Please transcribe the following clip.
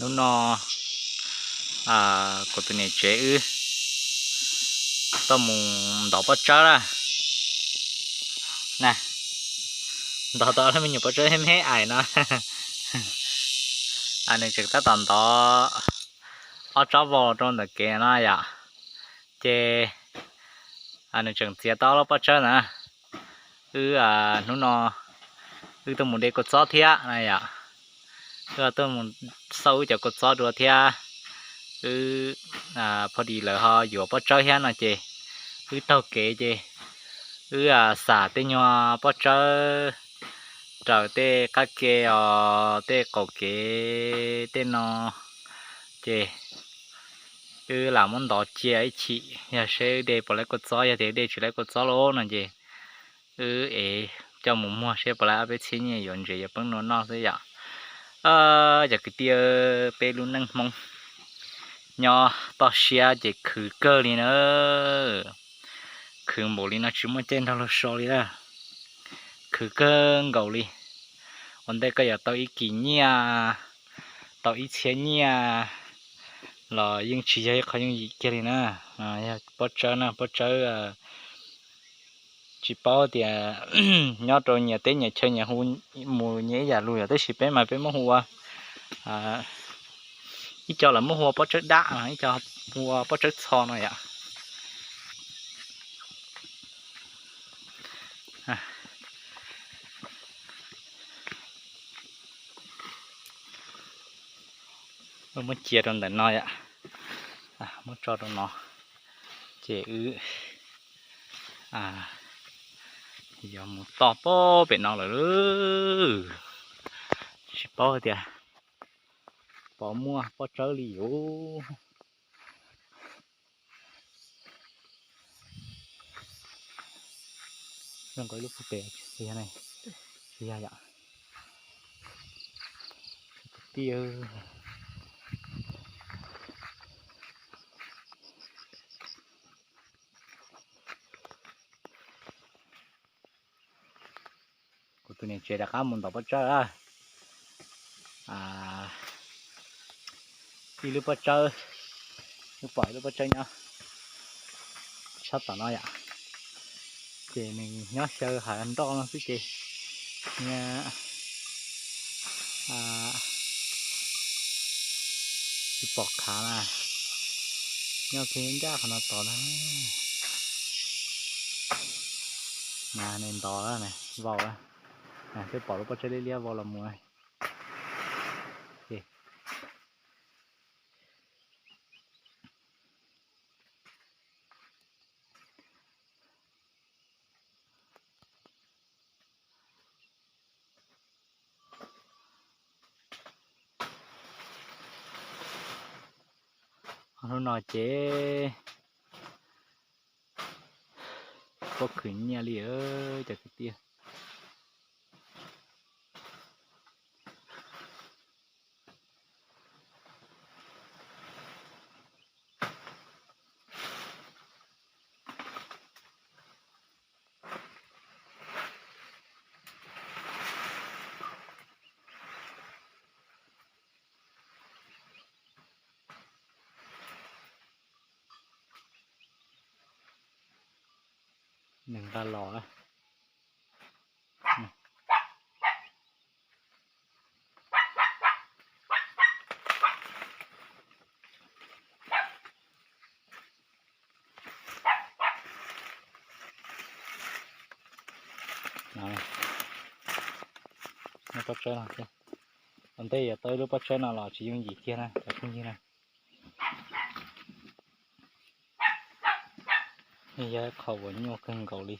Hnub no kuv tus niam tsev wb tuaj mus ntov pob tsawb na. Ntov tau ob lub me nyuam pob tsawb me me ais no. Nws tseem tab tom ntov ob tsob vau rau ntawm kev no yom. Ces nws tseem txiav tau ob lub pob tsawb na. Wb hnub no wb tuaj mus de kua txob thiab na yom. Wb tuaj mus xauj wb cov kua txob dua thiab. Wb pha dis lawv ho yuav pob tsawb thiab no ces wb taug kev ces wb xam tej nyuag pob tsawb raws tej qab ke os, tej qaum kev tej no ces wb lam muab ntov cia ib chim yog seb wb de puas laib kua txob, yog tias wb de tsis laib kua txob lawm no ces wb ev coj mus muag seb puas laib ob peb txhiab nyiaj yuav ntses yuav peeb nua noj xwb yom. Cov kwv tij, peb lub neej Hmoob nyob toj siab ces khwv kawg li na. Khwv npaum li no tsis muaj caij nrog luag so li na. Khwv kawg nkaus li. Ua ntej koj yuav tau ib kis nyiaj, tau ib txhiab nyiaj los yeej tsis yog ib qho yooj yim kiag li na. Yog pob tsawb na, pob tsawb tsis paub tias nyob rau nyias teb nyias chaw nyias hu mus nyias ib yam lus yom, tab sis peb mas peb muab hu ua, ib co lawv muab hu ua pob tsawb dab, ib co hu ua pob tsawb txho no yom. Muab cia rau ntawm no yom, muab tso rau no ces wb yuav mus toj pem no lawm. Tsis paub tias puas muaj pob tsawb li yuav. Zoo nkaus ib lub pug pem, tsis yog yom. Kwv tij, kuv tus niam tsev rov qab mus ntov pob tsawb. Ib lub pob tsawb, wb pom ib lub pob tsawb nyob sab tom no yom. Ces nws nyob xyaw hav nroj no xwb ces nyias tsis pom khav na. Nyob kiag ncaj qhov no tod ntag. Nws ntov vau, twb pom lub pob tsawb liab liab vau los mus. Hnub no ces pob khwv nyiaj li cov kwv tij. Nws nqa los. Pob tsawb no, ua ntej yuav tau ib lub pob tsawb no los tsis yooj yim kiag na cov phooj ywg na. Nws yog ib qho uas nyuaj kawg nkaus li.